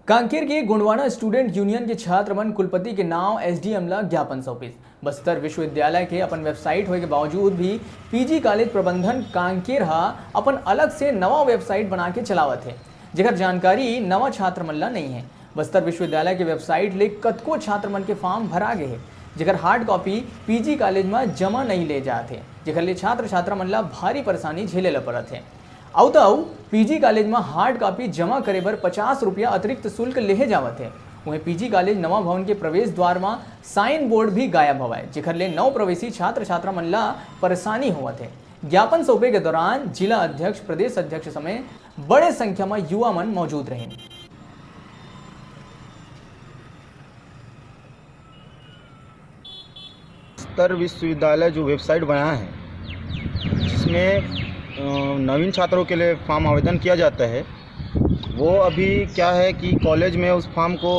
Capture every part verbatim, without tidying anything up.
कांकेर के Gondwana student union के छात्र मन कुलपति के नांव एसडीएम ला ज्ञापन सौंपिस। बस्तर विश्वविद्यालय के अपन वेबसाइट होए के बावजूद भी पीजी कॉलेज प्रबंधन कांकेर हा अपन अलग से नवा वेबसाइट बना के चलावत हे, जेकर जानकारी नवा छात्र मन ला नइ हे। बस्तर विश्वविद्यालय के वेबसाइट ले कतको छात्र मन के फॉर्म भरा गे हे, जेकर हार्ड कॉपी पीजी कॉलेज म जमा नइ ले जात हे, जेकर ले छात्र छात्रा मन ला भारी परेशानी झेले ला परत हे। अउ त अउ पीजी कॉलेज म हार्ड कॉपी जमा करे बर पचास रुपया अतिरिक्त शुल्क लेहे जावत हे। उहें पीजी कॉलेज नवा भवन के प्रवेश द्वार म साइन बोर्ड भी गायब हवय, जेकर ले नव प्रवेशी छात्र छात्रा मन ला परेशानी होवत हे। ज्ञापन सौंपे के दौरान जिला अध्यक्ष, प्रदेश अध्यक्ष समेत बड़े संख्या म युवा मन मौजूद रहिन। बस्तर विश्वविद्यालय जो वेबसाइट बनाया है, जिसमें अ, नवीन छात्रों के लिए फॉर्म आवेदन किया जाता है, वो अभी क्या है कि कॉलेज में उस फॉर्म को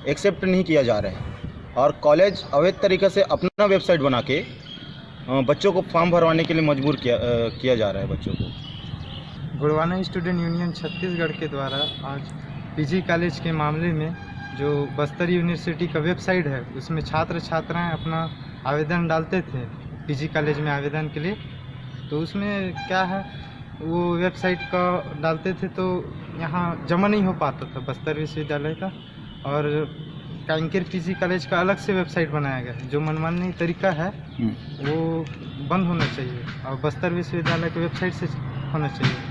एक्सेप्ट नहीं किया जा रहा है और कॉलेज अवैध तरीके से अपना वेबसाइट बना के अ, बच्चों को फॉर्म भरवाने के लिए मजबूर किया अ, किया जा रहा है बच्चों को। गोंडवाना स्टूडेंट यूनियन छत्तीसगढ़ के द्वारा आज पीजी कॉलेज के मामले में जो बस्तर यूनिवर्सिटी का वेबसाइट है, उसमें छात्र छात्राएं अपना आवेदन डालते थे पीजी कॉलेज में आवेदन के लिए। तो उसमें क्या है, वो वेबसाइट का डालते थे तो यहाँ जमा नहीं हो पाता था बस्तर विश्वविद्यालय का। और कांकेर पीजी कॉलेज का अलग से वेबसाइट बनाया गया है, जो मनमानी तरीका है, हम्म। वो बंद होना चाहिए और बस्तर विश्वविद्यालय की वेबसाइट से होना चाहिए।